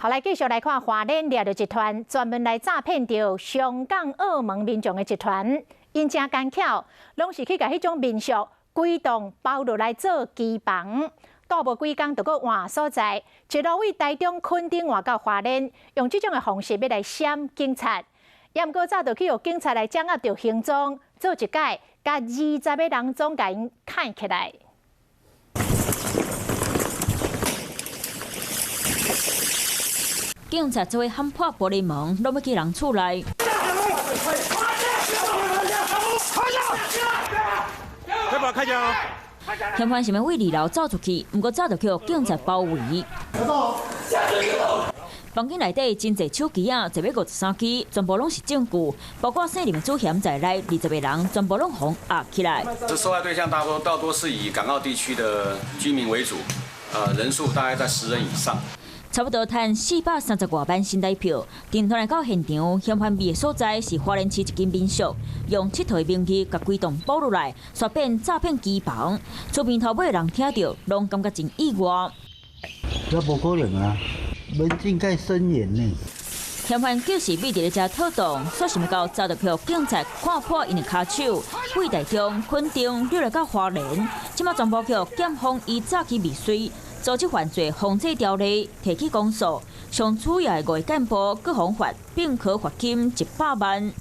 好，來繼續來看花蓮掠著集團專門來詐騙著香港、澳門民眾的集團，𪜶誠奸巧，攏是去共彼種民宿規棟包落來做機房，住無幾工就閣換所在，一路對台中、墾丁換到花蓮，用這種的方式欲來閃警察。也毋過早就去予警察來掌握著行蹤，做一擺，共20個人總共𪜶崁起來。警察做伙喊破玻璃門，攏欲去人厝內。開槍！嫌犯想欲對二樓走出去，毋過早就去予警察包圍。房間內底真濟手機仔，坐欲53支，全部攏是證據，包括姓林主嫌在內，20個人全部攏予押起來。這受害對象大多大多是以港澳地區的居民為主，人數大概在10人以上。差不多趁430外萬新台票，偵團來到現場，嫌犯佇的所在是花蓮市一間民宿，用𨑨迌的名義共規棟包落來，煞變詐騙機房。厝邊頭尾的人聽著，攏感覺真意外。這無可能啊！門禁蓋森嚴呢。嫌犯就是覕佇咧遮套動，煞想欲到早就予警察看破𪜶的跤手，對台中、墾丁溜來到花蓮，這馬全部予檢方以詐欺未遂、組織犯罪防制條例提起公訴，上主要的五個幹部閣予罰，併科罰金100萬。